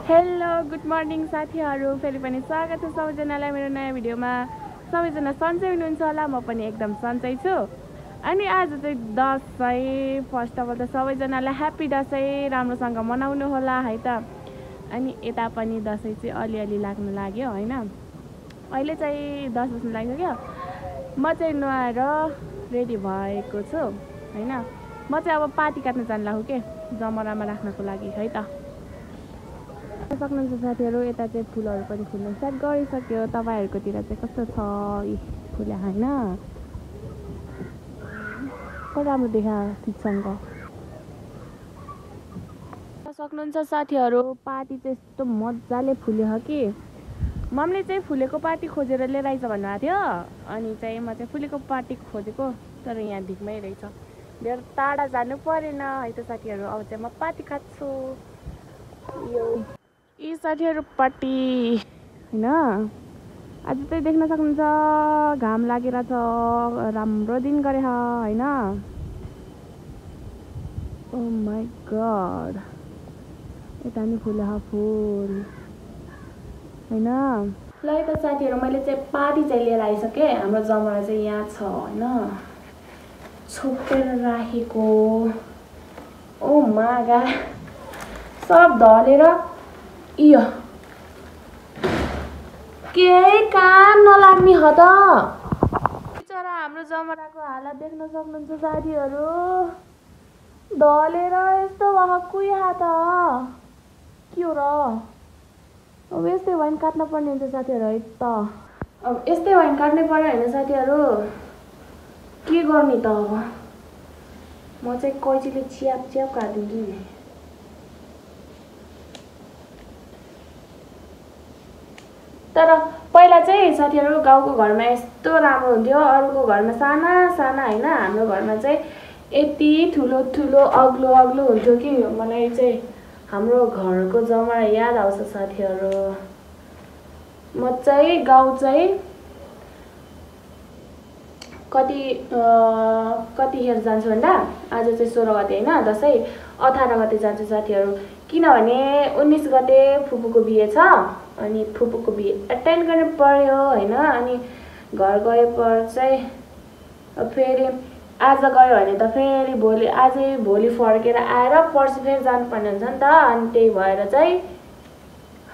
Hello good morning साथीहरू, फेरि पनि स्वागत छ सबैजनालाई मेरो नयाँ भिडियोमा। सबैजना सन्चै हुनुहुन्छ होला, म पनि एकदम सन्चै छु। अनि आज चाहिँ दसैँ, फर्स्ट अफ अल त सबैजनालाई ह्याप्पी दसैँ, राम्रोसँग मनाउनु होला है त। अनि यता पनि दसैँ चाहिँ अलिअलि लाग्न लाग्यो होइन। अहिले चाहिँ 10 बज्न लागिसक्यो। म चाहिँ नुहाएर रेडी भएको छु होइन। म चाहिँ अब पार्टी काट्न जान लाग्छु के, जमरामा राख्नको लागि है त। सक्नुहुन्छ साथीहरू, यता चाहिँ फुलहरू पनि फुल्न स्टार्ट गरिसक्यो। तपाईँहरूकोतिर चाहिँ कस्तो छ फुल्या होइन? कति राम्रो देखा ठिकसँग सक्नुहुन्छ साथीहरू। पार्टी चाहिँ यस्तो मजाले फुल्यो कि मम्मीले चाहिँ फुलेको पार्टी खोजेर लिएर आइज भन्नुभएको थियो। अनि चाहिँ म चाहिँ फुलेको पार्टी खोजेको, तर यहाँ ढिकमै रहेछ। धेरै टाढा जानु परेन है त साथीहरू। अब चाहिँ म पार्टी काट्छु। यी साथीहरू पार्टी होइन। आज चाहिँ देख्न सक्नुहुन्छ घाम लागेर छ, राम्रो दिन गरे होइन। ओ माई गड, यता नि फुल फुल होइन। ल त साथीहरू, मैले चाहिँ पार्टी चाहिँ लिएर आइसकेँ। हाम्रो जमरा चाहिँ यहाँ छ होइन, छोपेर राखेको। ओ मागा सब ढलेर इयो केही काम नलाग्ने ह त। बिचरा हाम्रो जमराको हालत देख्न सक्नुहुन्छ साथीहरू, ढलेर यस्तो कुही हात के हो र। अब यस्तै भयो भने काट्न पर्ने हुन्छ साथीहरू है त। अब यस्तै भयो भने काट्नै पर्यो होइन साथीहरू, के गर्ने त। अब म चाहिँ कैँचीले च्याप च्याप काट्छु कि। तर पहिला चाहिँ साथीहरू गाउँको घरमा यस्तो राम्रो हुन्थ्यो। अरूको घरमा साना साना होइन, हाम्रो घरमा चाहिँ यति ठुलो ठुलो अग्लो अग्लो हुन्थ्यो कि मलाई चाहिँ हाम्रो घरको जमरा याद आउँछ साथीहरू। म चाहिँ गाउँ चाहिँ कतिखेर जान्छु भन्दा आज चाहिँ 16 गते होइन, दसैँ 18 गते जान्छु साथीहरू। किनभने 19 गते फुपूको बिहे छ। अनि फुपूको बिहे एटेन्ड गर्नु पर्यो होइन। अनि घर गएपछि चाहिँ फेरि आज गयो भने त फेरि भोलि फर्केर आएर पर्सि फेरि जानुपर्ने हुन्छ नि त। अनि त्यही भएर चाहिँ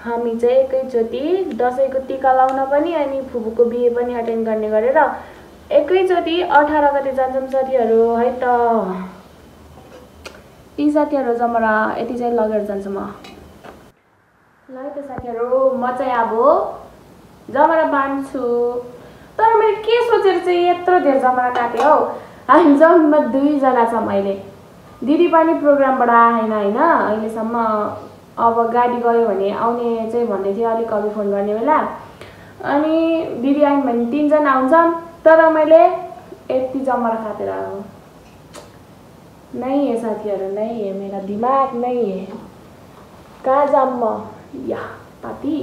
हामी चाहिँ एकैचोटि दसैँको टिका लाउन पनि अनि फुपूको बिहे पनि एटेन्ड गर्ने गरेर एकैचोटि 18 गते जान्छौँ साथीहरू है त। यी साथीहरू जमरा यति चाहिँ लगेर जान्छु म। ल त साथीहरू, म चाहिँ अब जमरा बाँध्छु। तर मैले के सोचेर चाहिँ यत्रो धेरै जमरा काटेँ हौ। हामी जम्मा 2 जना छ। मैले दिदी पनि प्रोग्रामबाट आएन होइन अहिलेसम्म। अब गाडी गयो भने आउने चाहिँ भन्दै थियो अलिक अघि फोन गर्ने बेला। अनि दिदी आइन् भने 3 जना आउँछ। तर मैले यति जमरा काटेर आएको नहीं है साथीहरू, नहीं है, मेरा दिमाग नहीं है। कहाँ जाऊँ म। या पाती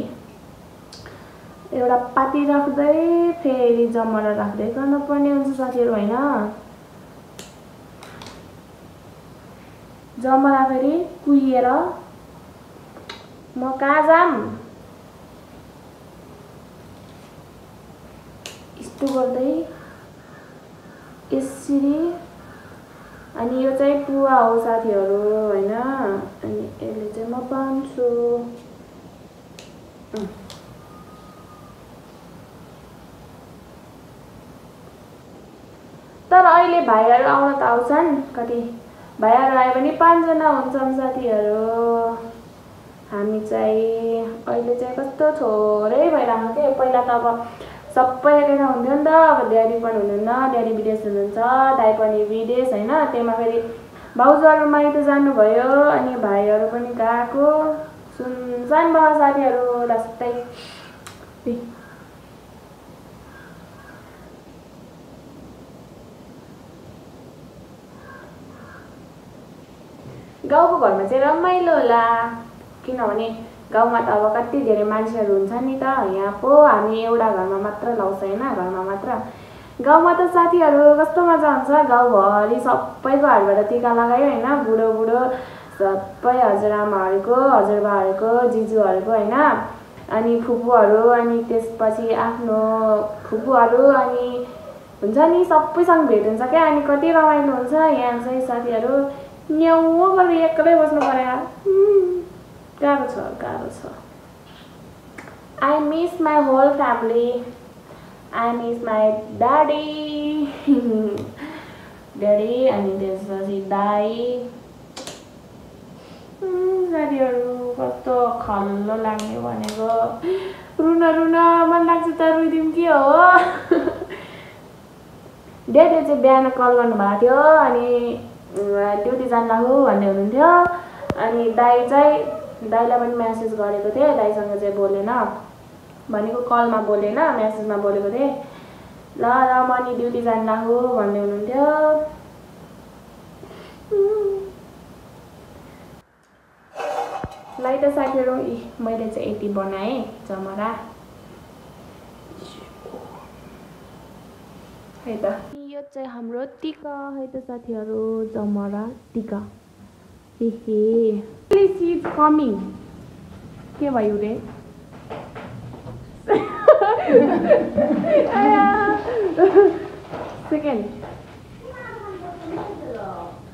एउटा पाती राख्दै फेरि जमरा राख्दै गर्नुपर्ने हुन्छ साथीहरू होइन। जमरा फेरि कुहिएर म कहाँ जाऊँ। यस्तो गर्दै यसरी। अनि यो चाहिँ पुवा हो साथीहरू होइन। अनि यसले चाहिँ म बाँध्छु। तर अहिले भाइहरू आउन त आउँछन्, कति भाइहरू आयो भने 5 जना हुन्छौँ साथीहरू। हामी चाहिँ अहिले चाहिँ कस्तो थोरै भइरहेको के। पहिला त अब सबै एकै ठाउँ हुन्थ्यो नि त। अब ड्याडी पनि हुनुहुन्न, ड्याडी विदेश हुनुहुन्छ, दाइ पनि विदेश होइन। त्यहीमा फेरि भाउजूहरू माइत जानुभयो। अनि भाइहरू पनि गएको। सुनसान भयो साथीहरू लास्टै। गाउँको घरमा चाहिँ रमाइलो होला, किनभने गाउँमा त अब कति धेरै मान्छेहरू हुन्छ नि त। यहाँ पो हामी एउटा घरमा मात्र लाउँछ होइन, घरमा मात्र। गाउँमा त साथीहरू कस्तो मजा हुन्छ, गाउँभरि सबैको हातबाट टिका लगायो होइन। बुढो बुढो सबै हजुरआमाहरूको हजुरबाहरूको जिजुहरूको होइन अनि फुपूहरू अनि त्यसपछि आफ्नो फुपूहरू अनि हुन्छ नि सबैसँग भेट हुन्छ क्या अनि कति रमाइलो हुन्छ यहाँ चाहिँ साथीहरू न्याउ गरेर एक्लै बस्नु पर्यो गाह्रो छ I miss my whole family I miss my daddy अनि त्यसपछि दाई साथीहरू कस्तो खल्लो लाग्ने भनेको रुन मन लाग्छ त रुइदिउँ के हो ड्याडीले चाहिँ बिहान कल गर्नुभएको थियो अनि ड्युटी जान्ला हो भन्दै हुनुहुन्थ्यो अनि दाइलाई पनि मेसेज गरेको थिएँ दाइसँग चाहिँ बोलेन भनेको कलमा बोलेन मेसेजमा बोलेको थिएँ ल म नि ड्युटी जान्ला हो भन्दै हुनुहुन्थ्यो लाइ त साथीहरू मैले चाहिँ यति बनाएँ जमरा है त यो चाहिँ हाम्रो टीका है त साथीहरू जमरा टीका प्लिज इज कमिङ के भयो रे सेकेन्ड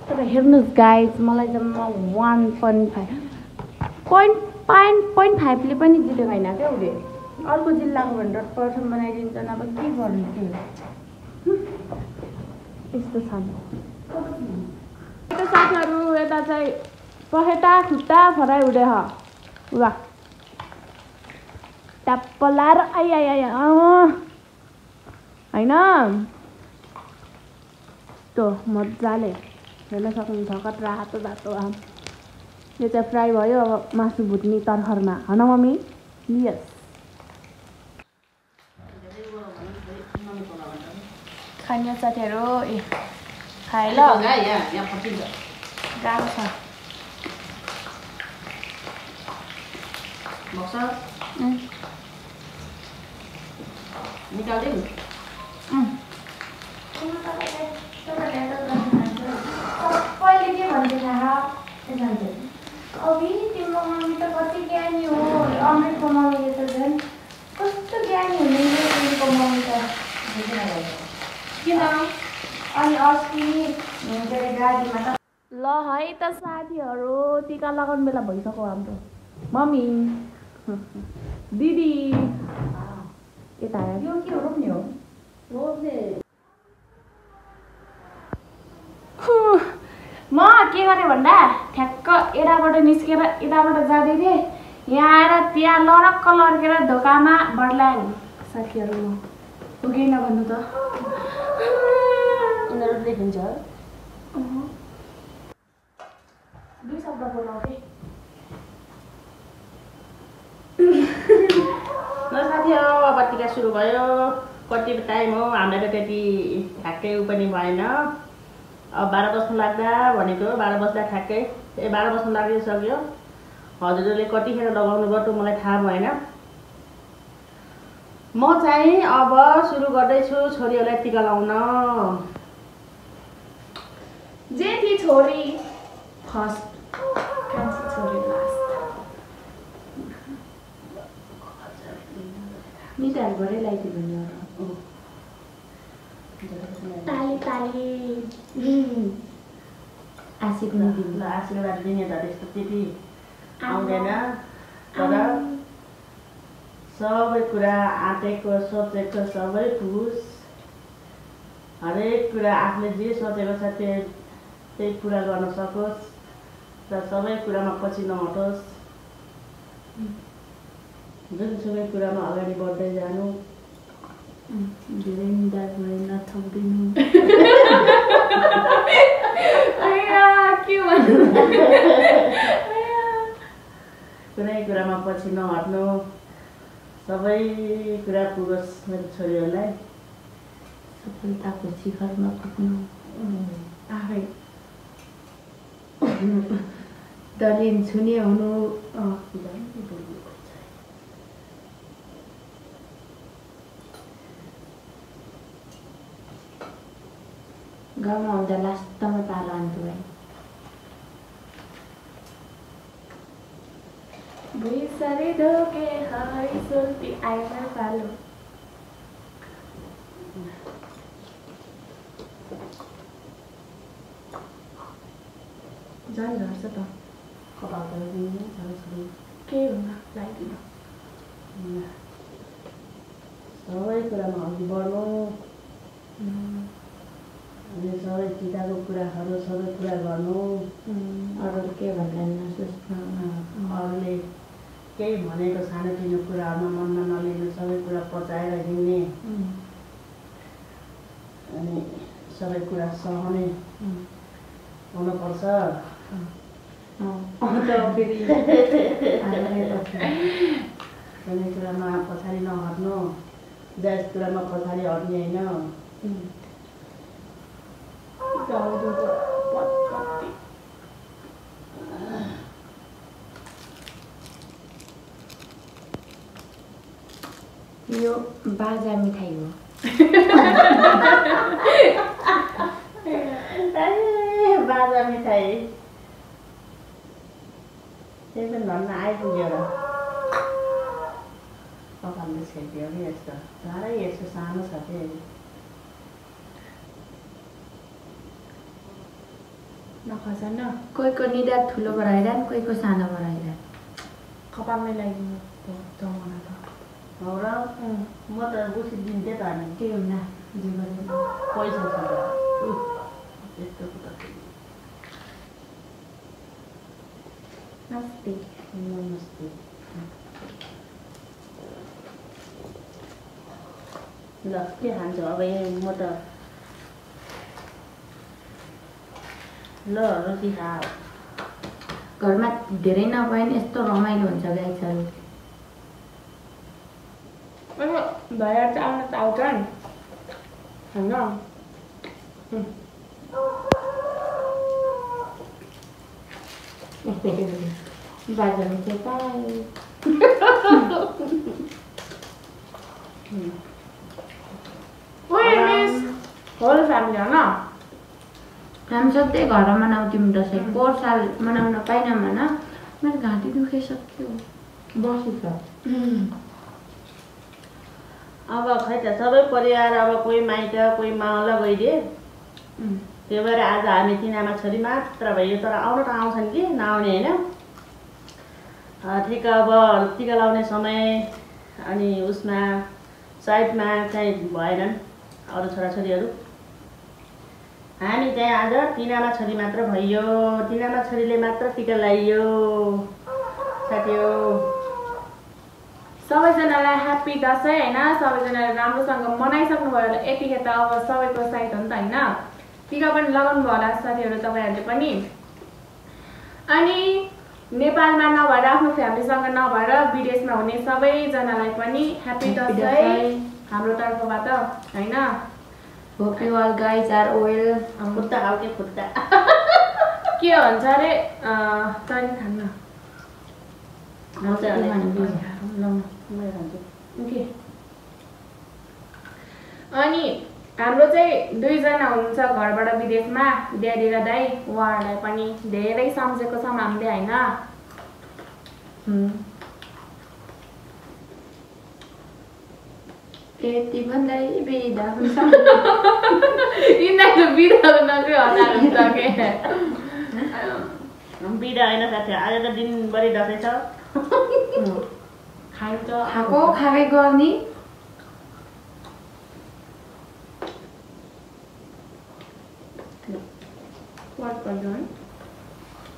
तर हेर्नुहोस् गाइज मलाई जम्मा 1.5ले पनि जितेको होइन क्या उसले अर्को जिल्लाको भनेर प्रथम बनाइदिन्छ नभए के गर्नु थियो यस्तो छ यता साथीहरू यता चाहिँ पखेटा खुट्टा फराइ हुँदै वा ट्याप्प लाएर होइन त्यो मजाले हेर्न सक्नुहुन्छ कत्रा रातो यो चाहिँ फ्राई भयो अब मासु भुट्ने तर्खरमा होइन मम्मी यस खाने साथीहरू खाए ल गाह्रो छ सबैले के भन्छ अभि तिम्रो मम्मी त कति ज्ञानी हो अमृतको मम्मीले त झन् कस्तो ज्ञानी हुने तिम्रो मम्मी त किन अनि अस्ति गाडीमा त ल है त साथीहरू टीका लगाउने बेला भइसक्यो हाम्रो मम्मी दिदी यता यो के रोप्ने हो म के गरेँ भन्दा ठ्याक्क यताबाट निस्केर यताबाट जाँदै थिएँ यहाँ आएर त्यहाँ लरक्क लड्केर धोकामा बर्ल्याङ साथीहरू म पुगेन भन्नु त उनीहरू देखिन्छ दुई शब्द बोलाउँथे ल साथीहरू अब टीका सुरु भयो कति टाइम हो हामीलाई त त्यति ठ्याक्कै उ पनि भएन अब 12 बज्नु लाग्दा भनेको 12 बज्दा ठ्याक्कै 12 बज्नु लागिसक्यो हजुरले कतिखेर लगाउनु भयो त मलाई थाहा भएन म चाहिँ अब सुरु गर्दैछु छोरीहरूलाई टीका लाउन जेठी छोरी फर्स्ट कान्छी छोरी लास्ट मिठाईबाटै लगाइदिनु नि ताली आशीर्वाद दिने त त्यस्तो त्यति आउँदैन तर सबै कुरा आँटेको सोचेको सबै पुस हरेक कुरा आफूले जे सोचेको छ त्यही पुरा गर्न सकोस् र सबै कुरामा पछि नहटोस् जुनसुकै कुरामा अगाडि बढ्दै जानु धेरै निधार भएर नथप्दिनु कुनै कुरामा पछि नहट्नु सबै कुरा पुगोस् मेरो छोरीहरूलाई सफलताको शिखरमा पुग्नु आफै दलिन छुने हुनु गाउँमा आउँदा लास्टमा पालो आन्छु भाइ बिसरी ढोके हरि सुल्ती आइमा पालो जान रहेछ त कपाल त दिने छोरी के हुन लाग्दैन सबै कुरामा अघि बढ्नु अनि सबै चिताको कुराहरू सबै कुरा गर्नु अरूले के भन्दैन नसोच्नु अरूले केही भनेको सानोतिनो कुराहरूमा मनमा नलिनु सबै कुरा पचाएर हिँड्ने अनि सबै कुरा सहने हुनुपर्छ कुनै कुरामा पछाडि नहट्नु जायज कुरामा पछाडि हट्ने होइन यो बाजा मिठाई हो बाजा मिठाई त्यही पनि भन्न आइपुग्यो र कपालले छेक्यो कि यस्तो साह्रै यस्तो सानो छ कि नखसा न कोहीको निधार ठुलो बनाइरहन् कोहीको सानो बनाइरहन् कपालमै लगाइदिनु जमाना त हो र म त बुझिदिन्थेँ त अनि के हुन्न जे गरेर पैसा छ त त्यस्तो कुरा नमस्ते नमस्ते ल के खान्छु अब म त ल रोटी खा घरमा धेरै नभए नि यस्तो रमाइलो हुन्छ गाई चल्नु भएर चाहिँ आउन त आउँछन् होइन बाजा मिठाई पाएँ होल फ्यामिली होइन हामी सधैँ घर मनाउँथ्यौँ दसैँ पोहोर साल मनाउन पाइनँ भन मेरो घाँटी दुखाइसक्यो बसु छ अब खै त सबै परिवार अब कोही माइत कोही मावल गइदिए त्यो भएर आज हामी तिनामा छोरी मात्र भयो तर आउनु त आउँछन् कि नआउने होइन ठिक अब टिका लाउने समय अनि उसमा साइडमा चाहिँ भएनन् अरू छोराछोरीहरू हामी चाहिँ आज तिनामा छोरी मात्र भइयो तिनामा छोरीले मात्र टिका लगाइयो साथी हो सबैजनालाई ह्याप्पी दसैँ होइन सबैजनाले राम्रोसँग मनाइसक्नुभयो होला यतिखेर त अब सबैको साइड हो नि त होइन टिका पनि लगाउनु भयो होला साथीहरू तपाईँहरूले पनि अनि नेपालमा नभएर आफ्नो फ्यामिलीसँग नभएर विदेशमा हुने सबैजनालाई पनि ह्याप्पी दसैँ हाम्रो तर्फबाट होइन Hope you all guys are well. खुट्टा खालके खुट्टा के भन्छ अरे तैँले खान्न ओके अनि हाम्रो चाहिँ दुईजना हुनुहुन्छ घरबाट विदेशमा ड्याडी र दाइ उहाँहरूलाई पनि धेरै सम्झेको छौँ हामीले होइन यति भन्दै बिदा हुन्छ यिनीहरू बिदा हुनकै हतार हुन्छ के बिदा होइन साथी आज त दिनभरि दसैँ छ खान्छ खाएको खाएकै गर्ने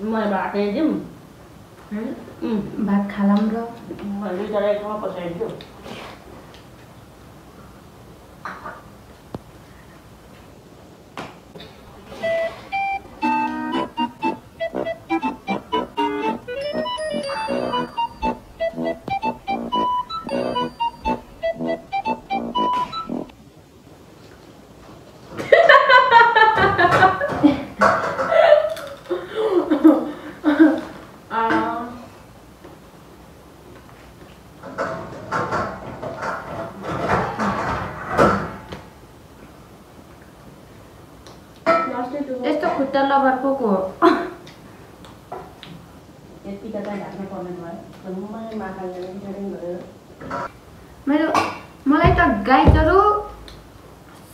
म भातै दिउँ भात खालाम र म दुईजना एक ठाउँमा बसाइदिन्छु यस्तो खुट्टा लबर को यति टिका चाहिँ ढाक्नु पर्ने भयो जम्मै माखाले भयो मलाई त गाईचरो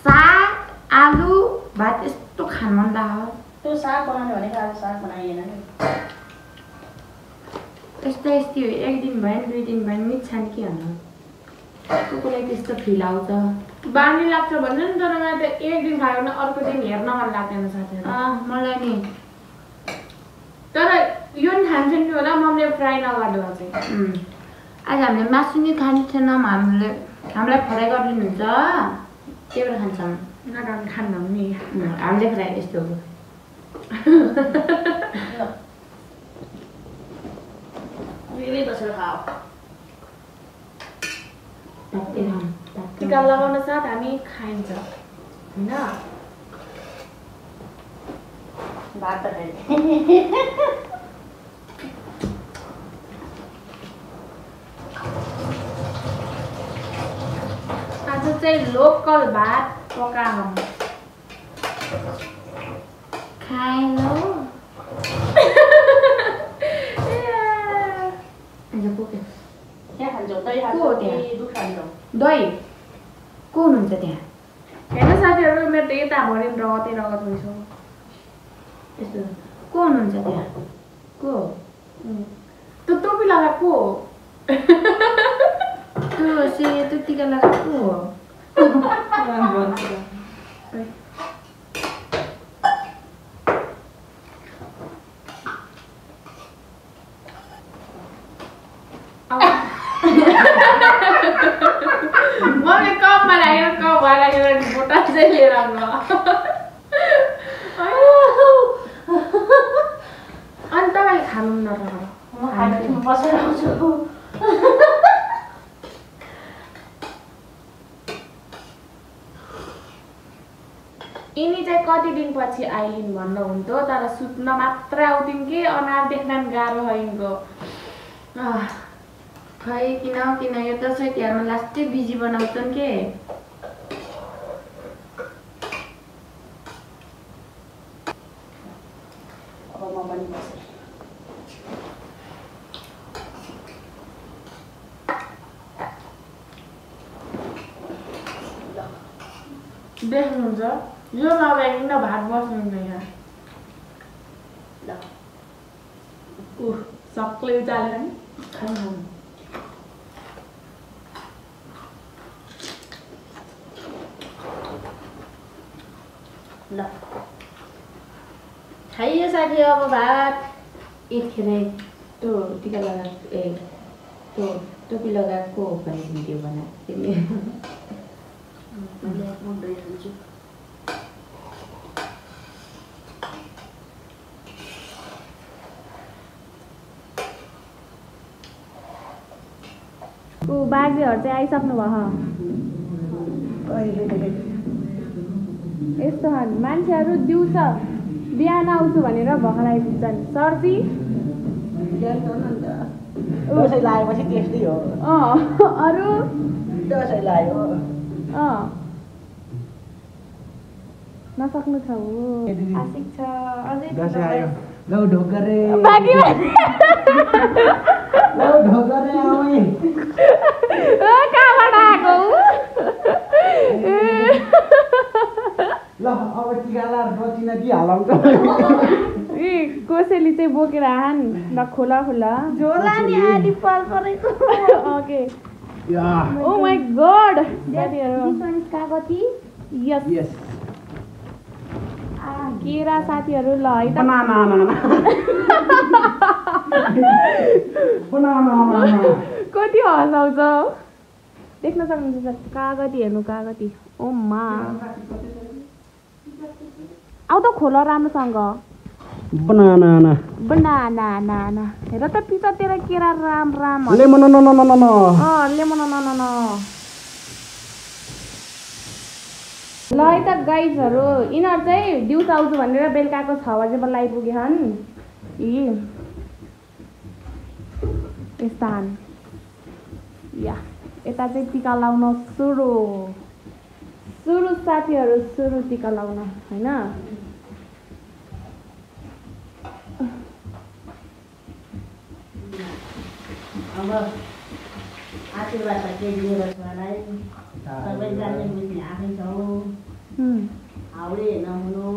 साग आलु भात यस्तो खान मन लाग्यो त्यो साग बनाउने भनेको आज साग बनाइएन नि यस्तै एक दिन भयो 2 दिन भयो मिच्छा नि के हुनु कुकुरलाई त्यस्तो फिल आउँछ बानी लाग्छ भन्छ नि तर मलाई त एक दिन खायो भने अर्को दिन हेर्न मन लाग्दैन साथीहरु मलाई नि तर यो नि खान्छ नि होला मम्मीले फ्राई नगर्दा चाहिँ आज हामीले मासु नि खाने थिएन हामीलाई फ्राई गरिदिनुहुन्छ त्यही भएर खान्छौँ नखान खान्न नि हामीले फ्राई यस्तो हो फेरि बसेर खाऊ टिका लगाउन साथ हामी खाइन्छ हैन भात त खाइ आज चाहिँ लोकल भात पकाहौँ खाइलो क्या खान्छौ दही खान्छौ कि दुध खान्छौ दही को हुनुहुन्छ त्यहाँ हेर्नु साथीहरु मेरो त यता भरि रगतै रगत हुन्छ यस्तो को हुनुहुन्छ त्यहाँ को त्यो टोपी लगाएको त्यो टिका लगाएको हो मम्मीले कपमा राखेर कप भएर राखेर बोटा चाहिँ लिएर आउनु अनि तपाईँ खानु न म खाइदिनु बसेर आउँछु यिनी चाहिँ कति दिनपछि आइलिन् भन्नुहुन्थ्यो तर सुत्न मात्र आउँथिन् कि अनार देख्न गाह्रो भइन्को खै किन यो दसैँ तिहारमा लास्टै बिजी बनाउँछन् के अब म पनि बसेँ देख्नुहुन्छ यो नभइकन भात बस्नुहुन्छ यहाँ ल सक्लै उचालेर नि ल खाइयो साथी अब भात यतिखेर त्यो टिका लगाएको त्यो टोपी लगाएको भन्ने भिडियो बनाएको थिएँ म दही खान्छु बाजेहरू चाहिँ आइसक्नु भयो यस्तो मान्छेहरू दिउँसो बिहान आउँछु भनेर भर्खर आइपुग्छन् सर्दी दसैँ लगाएपछि त्यस्तै हो अरू दसैँ लाग्यो नसक्नु छ आशिक छ अझै दसैँ आयो लौ ढोकरे बाँकी लौ ढोकरे आउँ कहाँबाट आएको ल अब टिकाला रचिना कि हालौँ त कसैले चाहिँ बोकेर आहान ल खोला खोला झोला नि आदि पाल परेको okay yeah oh my god कागती यस यस केरा साथीहरू ल है त कति हँसाउँछ देख्न सक्नुहुन्छ कागती हेर्नु कागती ओ मा आउ त खोल राम्रोसँग बनाना बनाना हेर त पिछातिर केरा राम लेमन न लेमन न ल है त गाइजहरू यिनीहरू चाहिँ दिउँसो आउँछु भनेर बेलुकाको 6 बजेसम्म आइपुगेछन् यस्ता या यता चाहिँ टिका लाउन सुरु साथीहरू सुरु टिका लाउन हैन अब आशीर्वाद त के दिएर छोरालाई सबैजनाले बुझ्ने आफै छौ हाउडे नहुनु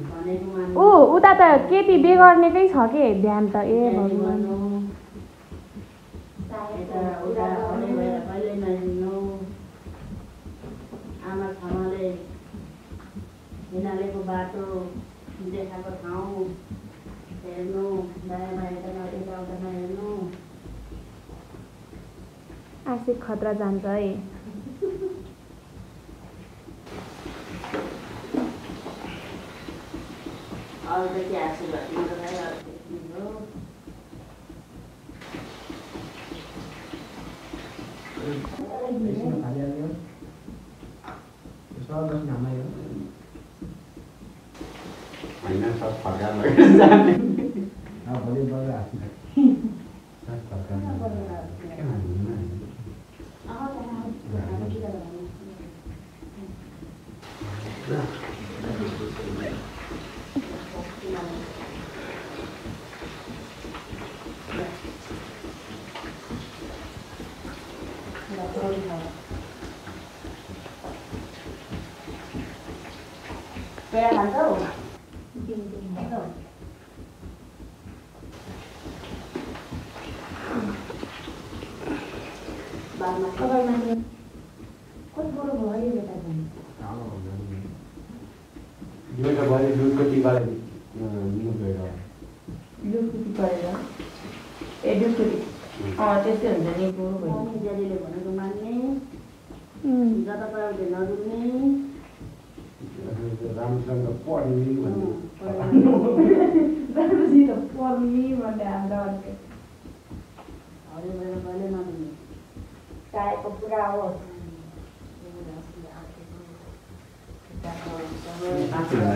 भनेको मान्नु उता त केटी बे गर्नेकै छ के ध्यान त ए भगवान् कहिले नहिँड्नु आमा छामाले हिँडालेको बाटो देखाएको ठाउँ हेर्नु दायाँ बायाँ यताउता नहेर्नु आशिक खतरा जान्छ है अरू त के आशीर्वाद Kaya खान्छौ बादमा खबर मान्छे कति बडो भयो बेटा एउटा भयो दुधको टिकाले दुधको टिकालेर ए दुधको त्यस्तै हुन्छ नि बुढो भयो ज्यालीले भनेको मान्ने जता पायो नडुल्ने राम्रोसँग पढ्ने भन्ने राम्रोसित पढ्ने भन्ने हाम्रो हरे भएर कहिले नडुल्ने चाहेको पुरा हो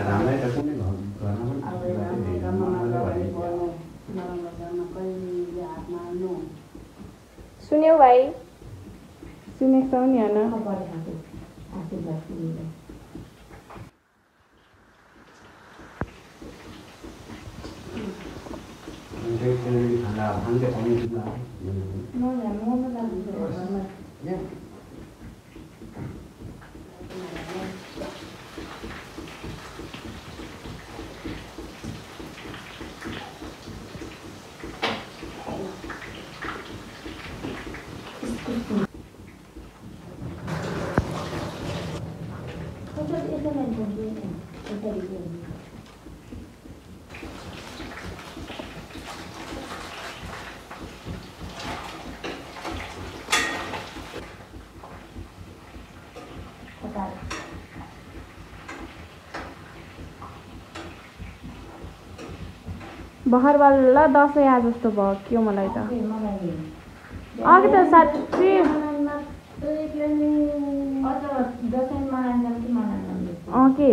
राम्रै त कुनै सुन्यौ भाइ सुनेको छौ नि होइन खाना भान्दै पाउने भर्खर बल्ल दसैँ आ जस्तो भयो के मलाई त अघि त साँच्चै के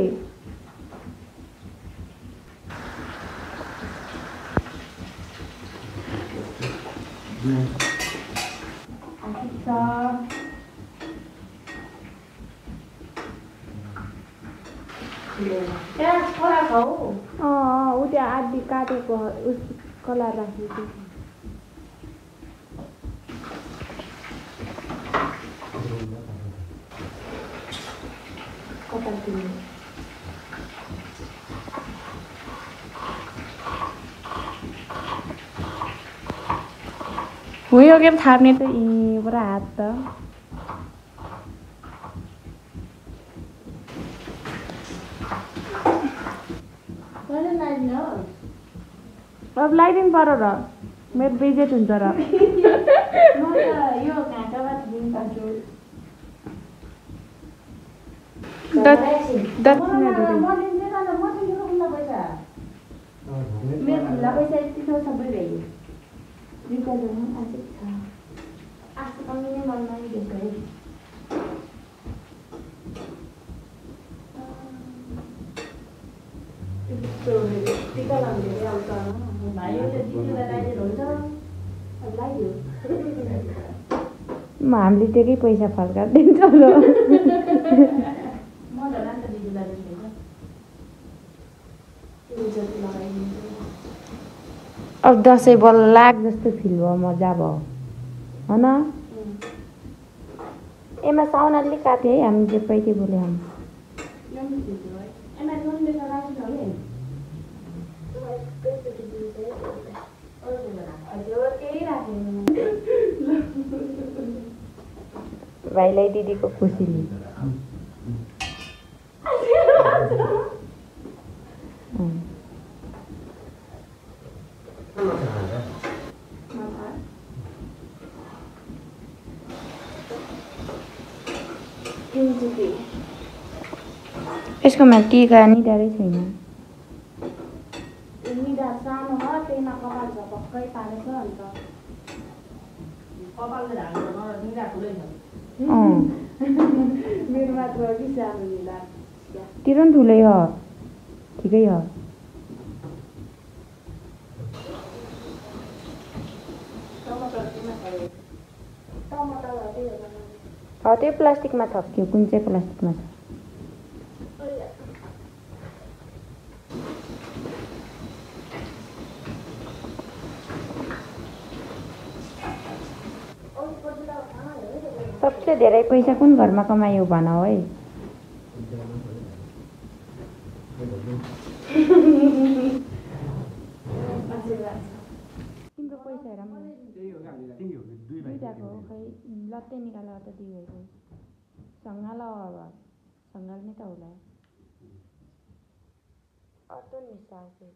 ऊ त्यहाँ आदि काटेको कलर राखेको हुयो के थाप्ने त यहीँबाट हात त अब लगाइदिनु पर्यो र मेरो बेजेट हुन्छ र मेरो खुल्ला पैसा यति छ सबै भ्याइ रिकर्डमा आएको छ आजको पनि नै मनमा आइदिएको है टिका लगाउने आउँछ भाइहरूले दिदीलाई लगाइदिएर हुन्छ अब लगाइदियो हामीले त्यही पैसा फर्काइदिन्छ ल मलाई त दिदीलाई दिन्छ जति लगाइदिन्छ अब दसैँ बल्लाग जस्तो फिल भयो मजा भयो होइन एमा साउनाले काट्यो है हामी जे पैते बोले हम भाइलाई दिदीको खुसीले यसकोमा टिका निधारै छैन निधार सानो हो त्यहीमा कपाल झपक्कै पारेछ अन्त कपालले ढाक्नु निधार ठुलै छ मेरोमा छ कि सानो निधार तेरो पनि ठुलै हो ठिकै हो त्यो प्लास्टिकमा थप्क्यो कुन चाहिँ प्लास्टिकमा छ सबसे धेरै पैसा कुन घरमा कमायो भन है तिम्रो पैसा हेर दुईटाको खै लत्तै निकालेर त दिएको सङ्घाल अब सङ्घाल नै त होला अटो मिसा त्यो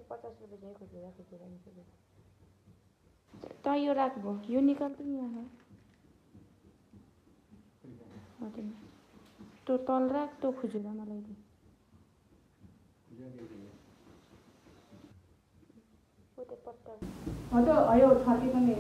50 रुपियाँ चाहिँ खोजेर निकाल्यो त यो राख्बो यो निकाल्छु नि यहाँ त्यो तल राख त्यो खोजेर मलाई दे यो छर्की पनि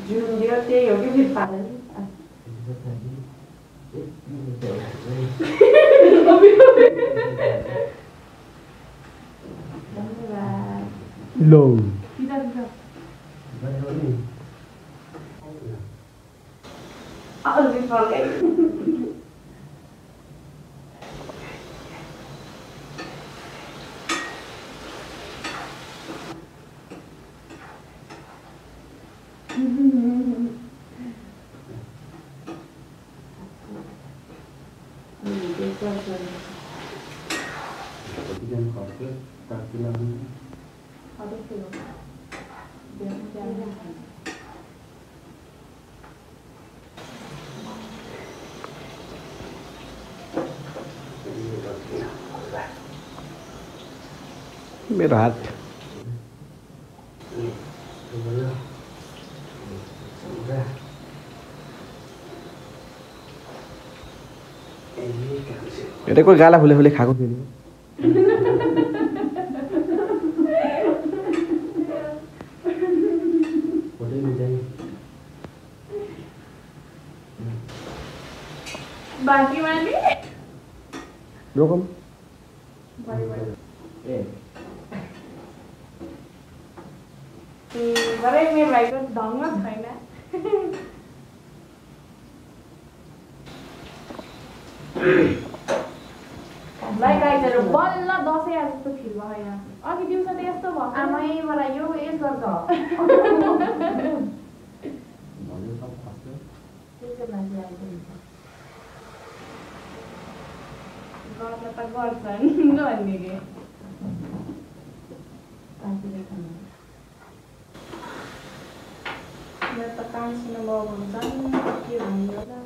जुन दियो त्यही हो कि फिर पालन लो मेरो हात एउटा कोही गाला फुले फुले खाएको थियो बाँकी वाली रोकम भरे मेरो भाइको ढङ्ग छैन भाइ गाइजहरू बल्ल दसैँ आज जस्तो फिल भयो यहाँ अघि दिउँसो त यस्तो भयो आमैबाट यो यस गर्छ गर्न त गर्छन् भन्ने कि यहाँ त कान्छिनो बाउ हुन्छन् के भन्नु होला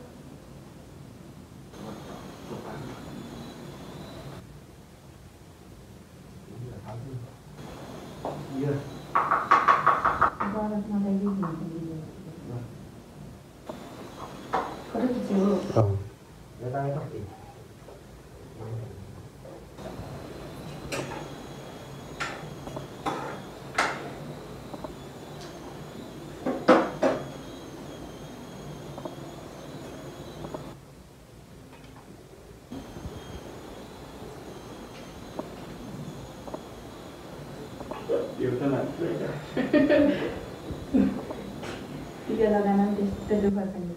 एउटा लाग्छ टिका लगाउन पनि त्यस्तो दुःख छैन।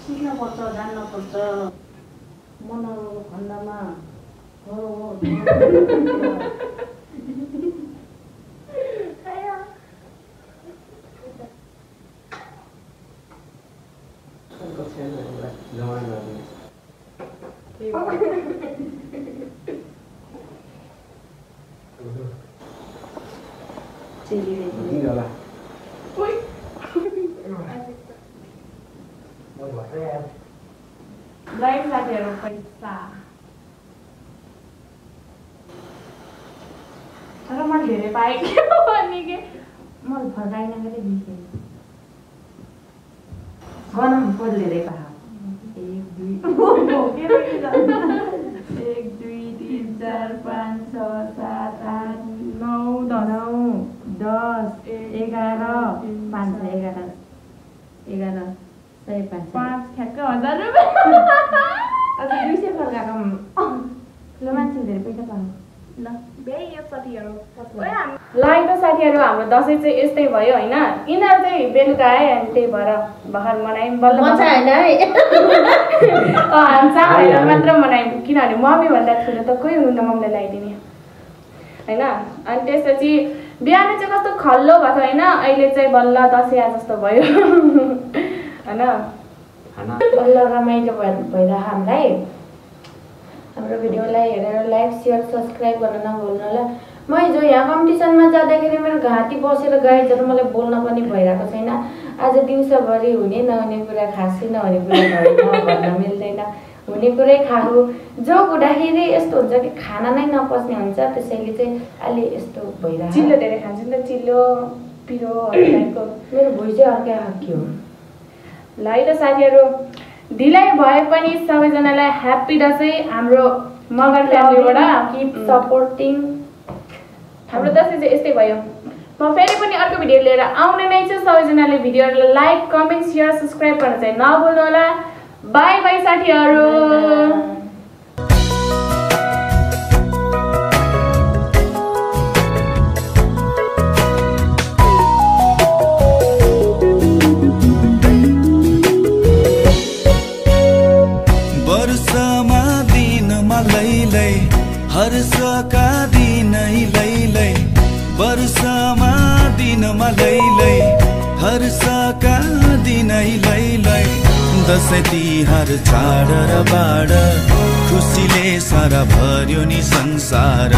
सिक्नुपर्छ, जान्नुपर्छ। मनोरमको खण्डमा हो लाइभ साथीहरू पैसा तर मैले धेरै पाएँ के भने के मैले फर्काइन गरे बिर्सेँ। गनम पहिले धेरै पाएँ। 1 2 1 2 3 4 5 6 7 8 9 10 11 511 5 ठ्याक्कै 1000 रुपियाँ अझ 200 फर्काएको ल मान्छे धेरै पैसा पाउनु। ल बे यो साथीहरू लाइक साथीहरू हाम्रो दसैँ चाहिँ यस्तै भयो होइन। यिनीहरू चाहिँ बेलुका आए अनि त्यही भएर भर्खर मनायौँ बल्ल म चाहिँ होइन है। हामी चाहेर मात्र मनायौँ किनभने मम्मीभन्दा ठुलो त कोही हुनुहुन्न मम्मीलाई लगाइदिने होइन। अनि त्यसपछि बिहान चाहिँ कस्तो खल्लो भएको थियो होइन। अहिले चाहिँ बल्ल दसैँ आए जस्तो भयो होइन। बल्ल रमाइलो भइरहेको हामीलाई। हाम्रो भिडियोलाई हेरेर लाइक सेयर सब्सक्राइब गर्न नभुल्नु होला। म हिजो यहाँ कम्पिटिसनमा जाँदाखेरि मेरो घाँटी बसेर गाइजहरू मलाई बोल्न पनि भइरहेको छैन। आज दिउँसोभरि हुने नहुने कुरा खासै नहुने कुरा भन्न मिल्दैन। हुने कुरै खाऊ जो हुँदाखेरि यस्तो हुन्छ कि खाना नै नपच्ने हुन्छ। त्यसैले चाहिँ अलि यस्तो भइरहेको। चिल्लो धेरै खान्छ नि त चिल्लो पिरो टाइपको। मेरो भुइँ चाहिँ अर्कै खालको हो। ल है साथीहरू ढिलाइ भए पनि सबैजनालाई ह्याप्पी दसैँ हाम्रो मगर फ्यामिलीबाट। Keep supporting. हाम्रो दसैँ चाहिँ यस्तै भयो। म फेरि पनि अर्को भिडियो लिएर आउने नै छु। सबैजनाले भिडियोहरूलाई लाइक कमेन्ट सेयर सब्सक्राइब गर्न चाहिँ नभुल्नु होला। बाई बाई साथीहरू। वर्षमा दिनमा लैलै हर्षका दिनै लैलै वर्षमा दिनमा लैलै हर्षका दिनै लैलै दसैँ तिहार चाड र बाड खुसीले सारा भर्यो नि संसार।